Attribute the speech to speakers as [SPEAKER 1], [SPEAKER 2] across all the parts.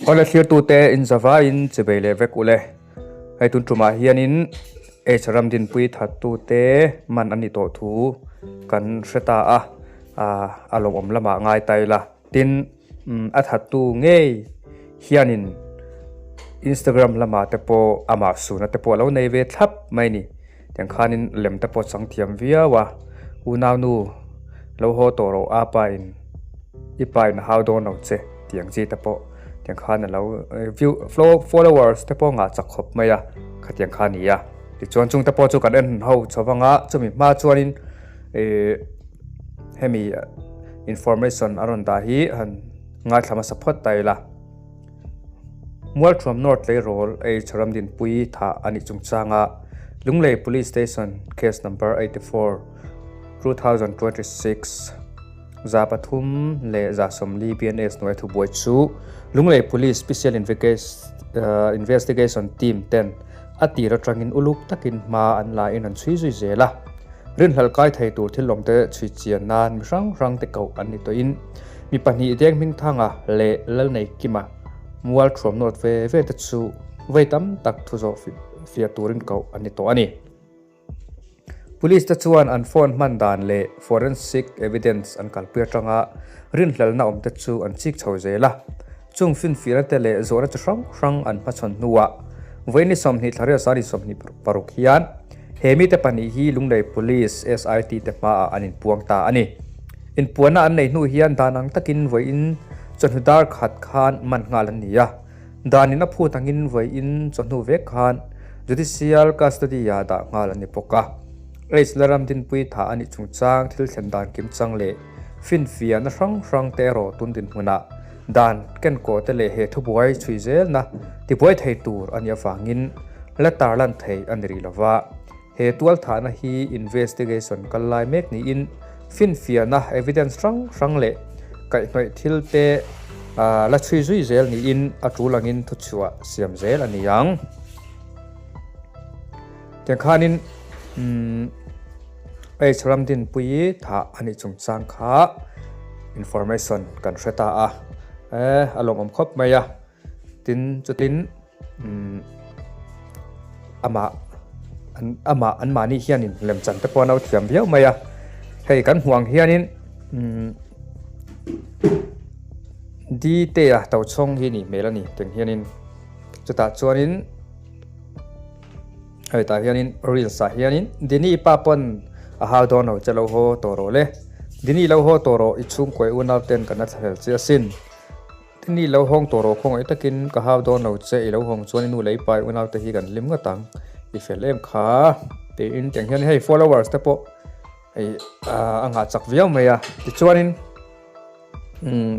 [SPEAKER 1] Awle thlirtute in zavaiin chibei leh vek ule. Hei tun tumah hianin H Ramdinpui thattute man a ni tawh thu kan hre ta a, a lawmawm lamah ngai ta ila. Tin, a thattu ngei hianin Instagram lamah te pawh amah suna te pawh a lo nei ve thlap mai a ni. Tiang khanin lem te pawh chang thiam viau a, unaunu lo haw tawh rawh a pa in i pa in a hau dawn lo che tih ang chi te pawh tiang khan a lo view followers te pawh ngah chak khawp mai a khatiang kha a ni a. Tichuan chung te pawh chu kan en ho chho vang a, chumi hma chuanin ih hemi information a rawn dah hi han ngaithla hmasa phawt ta ila. Mualthuam North tleirawl H Ramdinpui thah a nih chungchanga Lunglei Police Station Case Number 84, 2026, 340 BNS hnuai thubuai chu Lunglei Police Special Investigation Team ten a tir atangin uluk takin hma an la in an chhui zui zel a. Rinhlelh kai thei tur thil lawmte chhui chian nan mi hrang hrang te koh an ni tawhin mi pahnih deng Hmingthanga leh Lalneikima mual thuam nawt ve ve te chu vei tam tak thu zawh fiah turin koh an ni tawh a ni. Police te chuan an phone hman dan leh forensic evidence an kalpui atanga rinhlelhna awm te chu an chik chho zel a. Chung finfiahna te leh zawhna chi hrang hrang an hmachhawn hnuah vawiin ni 20 thla riat 26 hian he mite pahnih hi Lunglei Police SIT te hmaah an inpuang ta a ni. Inpuanna an neih hnu hian dan ang takin vawiin chawhnu dar khat khan man nghal an ni a, danin a phut angin vawiin chawhnu vek khan Judicial Custody-ah dah nghal an ni bawk a. H Laramdinpui thah a nih chungchang thil thlen dan kimchang leh Finfiahna hrang hrang te erawh tun dinhmunah dan kenkawh te leh he thubuai chhui zelna tibuai thei tur a nih avangin la tarlan thei a ni rih lova. He tualthahna hi investigation kal lai mek niin finfiahna evidence hrang hrang leh kaihhnawih thil te la chhui zui zel niin a tul angin thuchhuah siam zel a ni ang. Tiang khanin umm H Ramdinpuii thah a nih chungchang kha information kan hre ta a, eh a lawmawm khawp mai a, tin chutin umm amah an amah anmahni hianin lemchan te pawh an lo thiam viau mai a, hei kan hmuh ang hianin umm Dtea tochhawng hi nih hmel a ni tiang hianin chutah chuanin. Hei tah hianin reels ah hianin Dini pa pawn a hau dawn lo che lo haw tawh rawh le. Dini lo haw tawh rawh i chhungkuai unau ten kan la thlahlel che asin. Dini lo hawng tawh rawh khawngaih takin ka hau dawn lo che i lo hawng chuan i nu leh i pa i unau te hi kan hlim ngawt ang i fel em kha tiin tiang hian hei followers te pawh hei a nghah chak viau mai a tichuanin Umm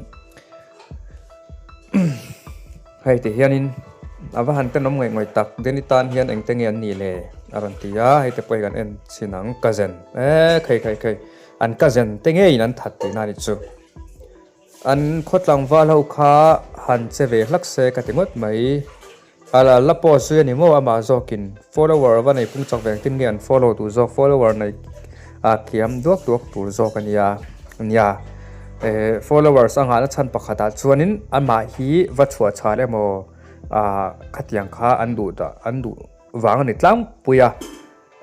[SPEAKER 1] hei ti hianin a va han tenawm ngaih ngaih tak Danny tan hian engte nge an nih le a rawn ti a hei te pawh hi kan en chhin ang cousin eh khei khei khei an cousin te ngeiin an that tihna a nih chu an khaw tlangval ho kha han che ve hlak se ka ti ngawt mai. A la la post zui a ni maw amah zawkin follower va nei pung chak ve engtin nge an follow duh zawk follower nei a thiam duak duak tur zawk a nia nia eh followers a nghahna chhan pakhatah chuanin amah hi va chhuah chhal emaw ah khatiang kha an duh dah an duh vang a ni tlangpui a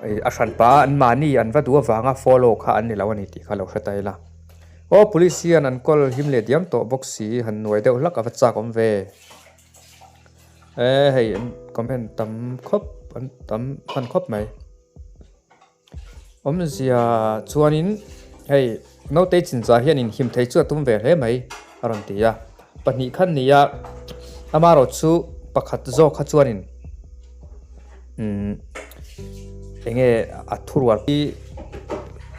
[SPEAKER 1] eh a hran pah a an mahni an va duh avanga follow kha an ni lo a ni tih kha lo hre ta ila aw police hian an kawl him leh diam tawh bawk si han nuai deuh hlak a va chak awm ve. Eh hei an comment tam khawp an tam hman khawp mai awmzia chuanin hei naute chinchah hian inhim thei chu a tum ve hle mai a rawn ti a pahnih khan ni a amaherawh chu pakhat zawk kha chuanin umm enge a thurual hi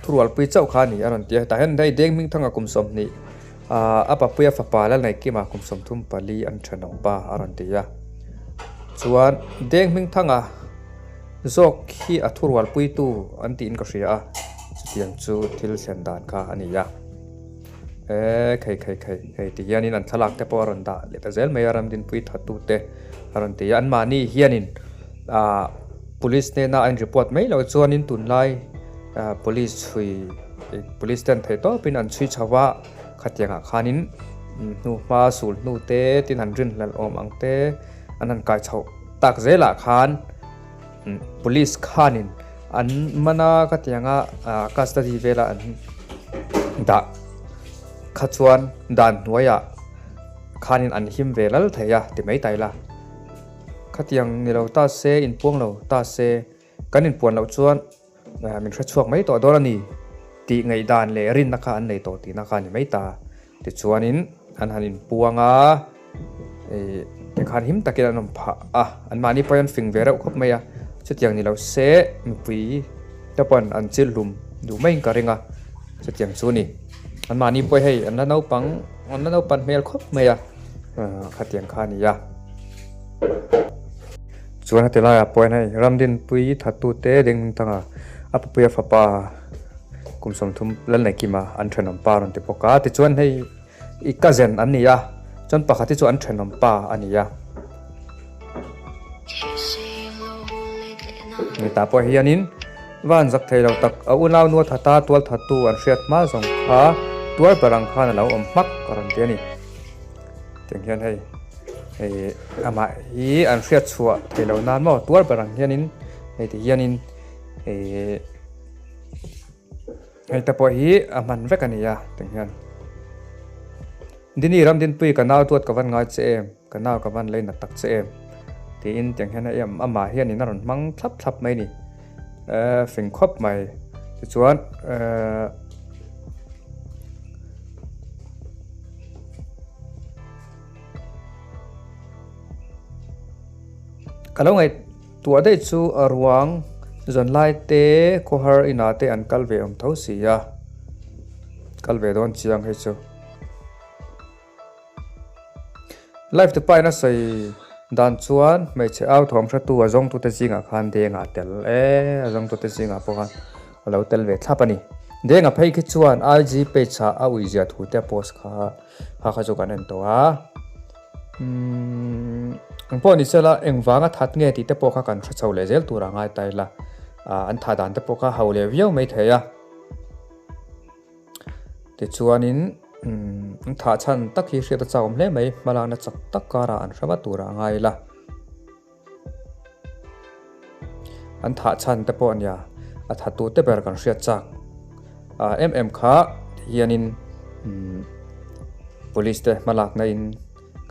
[SPEAKER 1] thurualpui chauh kha a ni a rawn ti a tah hian hei deng hming thanga kum 20 Ahh a papuia fapa Lalneihkima kum 34 an thenawm pa a rawn ti a. Chuan Deng Hmingthanga zawk hi a thurualpuitu an tiin ka hria a, chutiang chu thil thlen dan kha a ni a. Eee khei khei khei hei ti hianin an thlalak te pawh a rawn dah leh ta zel mai a, Ramdinpui thattute a rawn ti a. Anmahni hianin ahh police hnena a in report mai loh chuanin tunlai Police chhui police ten theih tawpin an chhui chho va, khatiangah khanin hnu hma sul hnu te tin han rinhlelh awm ang te an han kai chhoh tak zelah khan police khanin an man a ka ti ang a custody vela an dah kha chuan dan hnuaiah khanin an him ve lal thei a ti mai ta ila khatiang ni lo ta se inpuang lo ta se kan inpuan loh chuan Min hre chhuak mai tawh dawn a ni tih ngaihdan leh rinna kha an nei tawh tihna kha a ni mai ta. Tichuanin an han inpuang a, ih tikhan him takin an awm phah a, anmahni pawhin an fing ve reuh khawp mai a, chutiang ni lo se mipui te pawn an chil hlum duh maiin ka ring a, chutiang chu a ni. Anmahni pawh hei an la naupang an la naupan hmel khawp mai a, khatiang kha a ni a. Chuan heti laiah pawhin hei Ramdinpui thattute ding tanga a papuia fapa kum 30 Lalneikima an thenawm pa rawn ti bawk a. Tichuan hei i cousin an ni a, chuan pakhat hi chu an thenawm pa a ni a. Hetah pawh hianin van zak thei lo tak a unau nua thata tual thattu an hriat hma zawng kha tuar ber ang khan a lo awm hmak a rawn ti a ni. Tiang hian hei hei amah hi an hriat chhuah thei lo nan maw tuar ber ang hianin hei ti hianin ih hei te pawh hi a hman vek a ni a tiang hian Dini Ramdinpui ka nau duat ka van ngai che em ka nau ka van lei nat tak che em tiin tiang hian hei amah hianin a rawn hmang thlap thlap mai a ni eh fing khawp mai tichuan eh. Ka lo ngaihtuah daih chu a ruang zawn lai te khawhar inah te an kal ve awm tho si a, kal ve dawn chiang hei chu. Life te pain a sawi dan chuan hmeichhe au thawm hratu a zawngtute zingah khan Denga a tel e, a zawngtute zingah pawh khan a lo tel ve thlap a ni. Denga phei khi chuan IG page ah a uizia thu te a post kha kha kha chu kan en tawh a. Umm eng pawh ni sela engvanga that nge tih te pawh kha kan hre chho leh zel tur a ngai ta ila, an thah dan te pawh kha ho leh viau maithei a. Tichuanin an thah chhan tak hi hriat a chak awm hle mai, hmalakna chak tak karah an hre vat turah a ngai ila. An thah chhan te pawh ania, a thattu te ber kan hriat chak em em kha hianin police te hmalakna in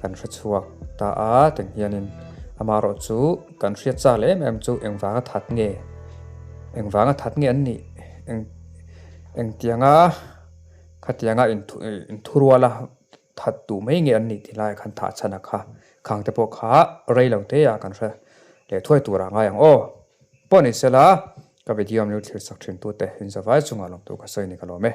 [SPEAKER 1] kan hre chhuak ta a, tiang hianin amaherawh chu kan hriat chak leh em em chu engvanga that nge, engvanga that nge an nih eng. Engtianga khatianga inthuruala that duh mai nge an nih tih laiah khan thah chhan a kha khang te pawh kha rei lo te ah kan hre leh thuai tur ah ngai ang aw. Pawh ni sela ka video min lo thlir sak thin tute in zavai chungah lawmtu ka sawi ni ka lawm e.